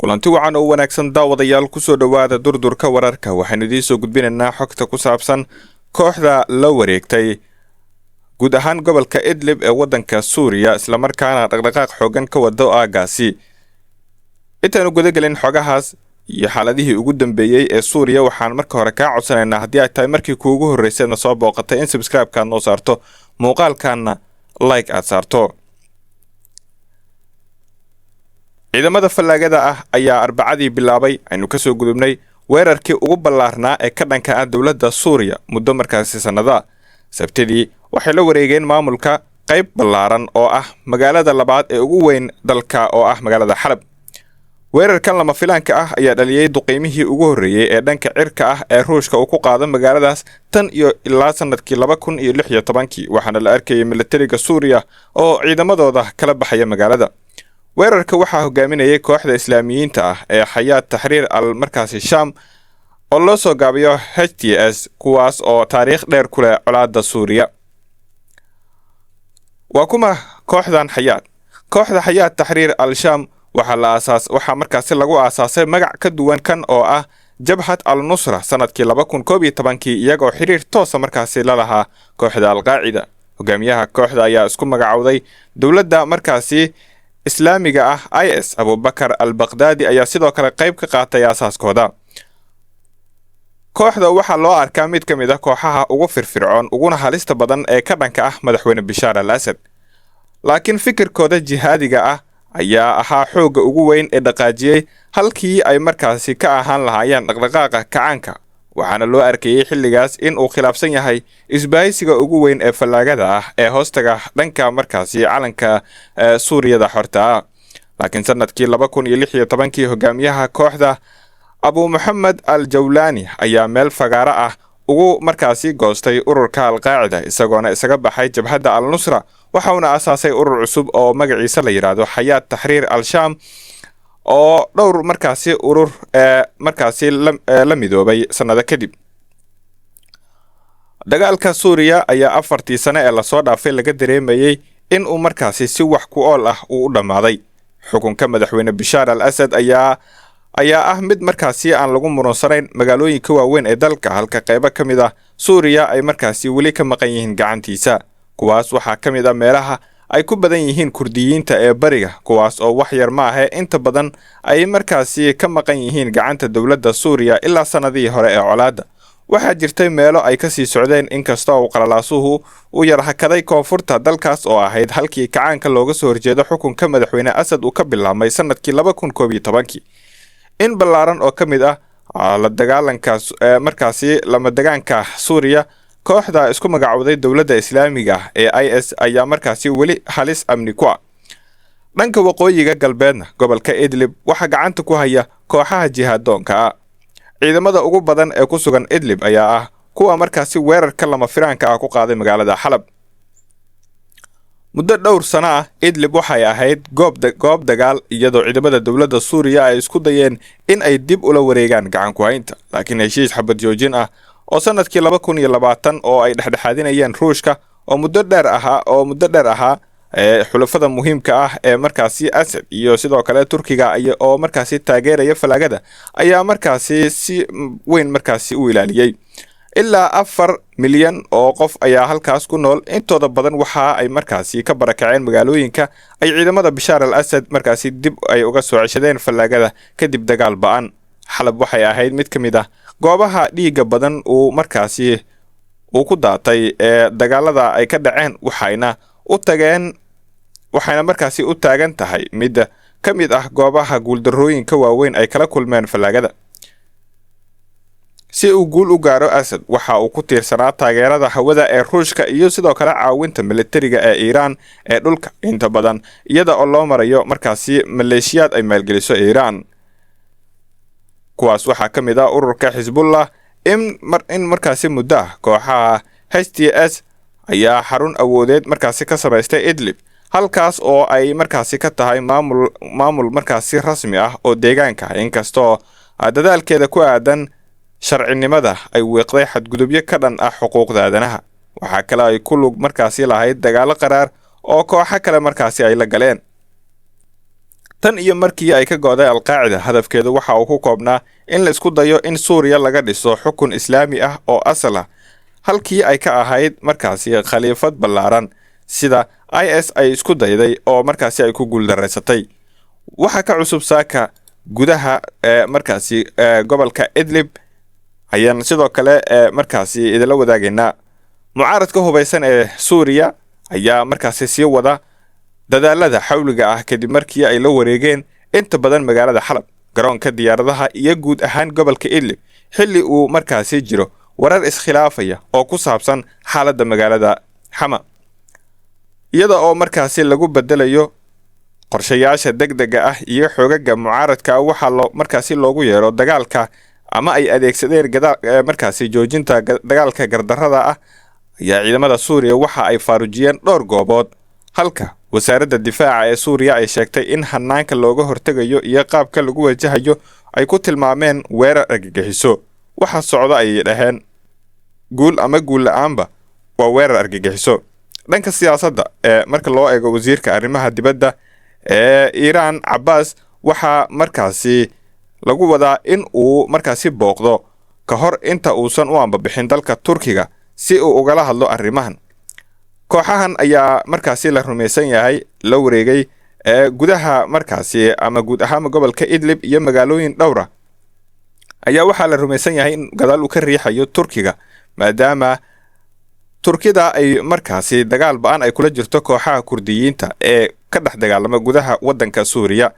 Kulanti wacan oo wanaagsan, daawadayaal, kusoo dhowaada Durdurka Wararka. Waxaynu idiin soo gudbinaynaa xogta ku saabsan kooxda la wareegtay guud ahaan gobolka Idlib ee waddanka Suuriya, islamarkaana dhaqdhaqaaq xoogan ka wado aagaasi. Intaanu gudagelin xogahaas iyo xaaladihii ugu dambeeyey ee Suuriya, waxaan marka hore kaa codsanaynaa, haddii ay tahay markii kuugu horreysayna soo booqatay, in subscribe-kaad noo saarto, muuqaalkaana like aad saarto. Ciidamada fallaagada ah ayaa Arbacadii bilaabay aynu kasoo gudubnay weerarkii ugu ballaarnaa ee ka dhanka ah dowladda Suuriya muddo markaasi sannada. Sabtidii waxay la wareegeen maamulka qayb ballaaran oo ah magaalada labaad ee ugu weyn dalka, oo ah magaalada Xalab. Weerarkan lama filaanka ah ayaa dhaliyey duqiymihii ugu horreeyey ee dhanka cirka ah ee Ruushka uu ku qaado magaaladaas tan iyo ilaa sanadkii 2016-kii, waxaana la arkayay militariga Suuriya oo ciidamadooda kala baxaya magaalada. Weerarka waxaa hogaaminayay kooxda Islaamiyiinta ah ee Xayaat Taxriir al markaasi Sham, oo loo soo gaabiyo HTS, kuwaas oo taariikh dheer ku leh colaadda Suuriya. Waa kuma kooxdan Xayaat? Kooxda Xayaat Taxriir al Sham waxaa la aasaas waxaa markaasi lagu aasaasay magac ka duwan kan, oo ah Jabhat al Nusra, sanadkii 2011-kii, iyagoo xiriir toosa markaasi la lahaa kooxda Alqaacida. Hogaamiyaha kooxda ayaa isku magacowday dowladda markaasi Islaamiga ah IS. Abubakar al Baqdaadi ayaa sidoo kale qayb ka qaatay aasaaskooda. Kooxda waxaa loo arkaa mid ka mid ah kooxaha ugu firfircoon uguna halista badan ee ka dhanka ah madaxweyne Bishaar al Asad, laakiin fikirkooda jihaadiga ah ayaa ahaa xoogga ugu weyn ee dhaqaajiyey halkii ay markaasi ka ahaan lahaayeen dhaqdhaqaaqa kacaanka, waxaana loo arkayey xilligaas in uu khilaafsan yahay isbahaysiga ugu weyn ee fallaagada ah ee hoostaga dhanka markaasi calanka Suuriyada xorta ah. Laakiin sanadkii 2016-kii, hogaamiyaha kooxda Abu Moxamed al Jawlaani ayaa meel fagaaro ah ugu markaasi goostay ururka Alqaacida, isagoona isaga baxay Jabhadda al Nusra, waxauna aasaasay urur cusub oo magaciisa la yidhaahdo Xayaat Taxriir al Shaam, oo dhowr markaasi urur ee markaasi la midoobay sannado kadib. Dagaalka Suuriya ayaa 4-tii sane ee lasoo dhaafay laga dareemayey in uu markaasi si wax ku ool ah uu u dhammaaday. Xukunka madaxweyne Bishaar al Asad ayaa ah mid markaasi aan lagu murunsanayn magaalooyinka waaweyn ee dalka, halka qaybo ka mid ah Suuriya ay markaasi weli ka maqan yihiin gacantiisa. Kuwaas waxaa ka mid ah meelaha ay ku badan yihiin Kurdiyiinta ee bariga, kuwaas oo wax yar ma ahe inta badan ay markaasi ka maqan yihiin gacanta dowladda Suuriya ilaa sannadihii hore ee colaadda. Waxaa jirtay meelo ay kasii socdeen, inkasta uu qalalaasuhu uu yar hakaday koonfurta dalkaas, oo ahayd halkii kacaanka looga soo horjeedo xukunka madaxweyne Asad uu ka bilaabmay sanadkii 2011-kii. In ballaaran oo ka mid ah la dagaalanka markaasi lama degaanka Suuriya, kooxda isku magacowday dowladda Islaamiga ee IS ayaa markaasi weli halis amni ku ah. Dhanka waqooyiga galbeedna, gobolka Idlib waxaa gacanta ku haya kooxaha jihaadoonka ah. Ciidamada ugu badan ee ku sugan Idlib ayaa ah kuwa markaasi weerarka lama filaanka ah ku qaaday magaalada Xalab. Muddo dhowr sano ah, Idlib waxay ahayd goob dagaal, iyadoo ciidamada dowladda Suuriya ay isku dayeen in ay dib ula wareegaan gacan ku haynta, laakiin heshiis xabad joojin ah oo sanadkii 2020 oo ay dhexdhexaadinayeen Ruushka oo muddo dheer ahaa ee xulafada muhiimka ah ee markaasi Asad, iyo sidoo kale Turkiga oo markaasi taageeraya falaagada, ayaa markaasi si weyn markaasi u ilaaliyey. Ilaa 4 milyan oo qof ayaa halkaas ku nool. Intooda badan waxa ay markaasi ka barakaceen magaalooyinka ay ciidamada Bishaar al Asad markaasi dib ay uga soo ceshadeen fallaagada kadib dagaal ba'an. Xalab waxay ahayd mid ka mid ah goobaha dhiigga badan uu markaasi uu ku daatay ee dagaalada ay ka dhaceen, waxayna markaasi u taagan tahay mid ka mid ah goobaha guuldarrooyinka waaweyn ay kala kulmeen fallaagada. Si uu guul u gaaro, Asad waxa uu ku tiirsanaa taageerada hawada ee Ruushka iyo sidoo kale caawinta militariga ee Iiraan ee dhulka, inta badan iyada oo loo marayo markaasi maleeshiyaad ay maalgeliso Iiraan. Kuwaas waxaa ka mid ah ururka Xisbullah. In markaasi muddo ah, kooxaha HTS ayaa xarun awoodeed markaasi ka samaystay Idlib, halkaas oo ay markaasi ka tahay maamul markaasi rasmi ah oo deegaanka, inkastoo dadaalkeeda ku aadan sharcinimada ay wiiqday xadgudubyo ka dhan ah xuquuqda aadanaha. Waxaa kale ay ku lug markaasi lahayd dagaalo qaraar oo kooxo kale markaasi ay la galeen. Tan iyo markii ay ka go'day Alqaacida, hadafkeedu waxa uu ku koobnaa in la isku dayo in Suuriya laga dhiso xukun islaami ah oo asal ah, halkii ay ka ahayd markaasi khaliifad ballaaran sida IS ay isku dayday oo markaasi ay ku guuldaraysatay. Waxa ka cusub saaka gudaha ee markaasi gobolka Idlib ayaan sidoo kale markaasi idinla wadaagaynaa. Mucaaradka hubaysan ee Suuriya ayaa markaasi sii wada dadaalada xawliga ah kadib markii ay la wareegeen inta badan magaalada Xalab, garoonka diyaaradaha iyo guud ahaan gobolka Idlib, xilli uu markaasi jiro warar iskhilaafaya oo ku saabsan xaaladda magaalada Xama, iyada oo markaasi lagu bedelayo qorshayaasha degdega ah iyo xoogaga mucaaradka. Waxaa loo markaasi loogu yeero dagaalka ama ay adeegsadeen markaasi joojinta dagaalka gardarrada ah ayaa ciidamada Suuriya waxa ay faarujiyeen dhowr goobood, halka wasaaradda difaaca ee Suuriya ay sheegtay in hanaanka looga hortegayo iyo qaabka lagu wajahayo ay ku tilmaameen weerar argagixiso. Waxa socda, ayay dhaheen, guul ama guul la-aanba waa weerar argagixiso. Dhanka siyaasadda ee marka loo eego, wasiirka arrimaha dibadda ee Iiraan Cabbaas waxaa markaasi lagu wadaa in uu markaasi booqdo ka hor inta uusan u ambabixin dalka Turkiga si uu ugala hadlo arrimahan. Kooxahan ayaa markaasi la rumaysan yahay la wareegay ee gudaha markaasi ama guud ahaanba gobolka Idlib iyo magaalooyin dhowra ayaa waxaa la rumaysan yahay in gadaal uu ka riixayo Turkiga, maadaama Turkida ay markaasi dagaal ba-an ay kula jirto kooxaha Kurdiyiinta ee ka dhex dagaalama gudaha waddanka Suuriya,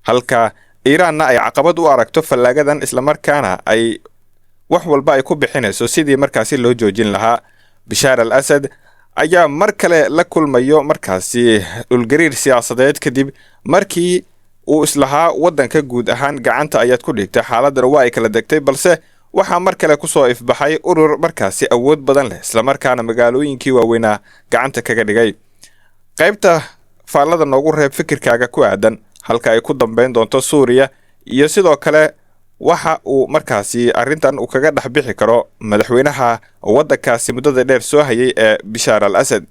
halka Iiraanna ay caqabad u aragto fallaagadan, islamarkaana ay wax walba ay ku bixinayso sidii markaasi loo joojin lahaa. Bishaar al Asad ayaa mar kale la kulmayo markaasi dhulgariir siyaasadeed kadib markii uu islahaa waddanka guud ahaan gacanta ayaad ku dhigtay, xaaladana waa ay kala degtay, balse waxaa mar kale kusoo ifbaxay urur markaasi awood badan leh, islamarkaana magaalooyinkii waaweynaa gacanta kaga dhigay. Qaybta faallada noogu reeb fikirkaaga ku aadan halka ay ku dambeyn doonto Suuriya iyo sidoo kale waxa uu markaasi arrintan uu kaga dhex bixi karo madaxweynaha waddankaasi muddada dheer soo hayay ee Bishaar al Asad.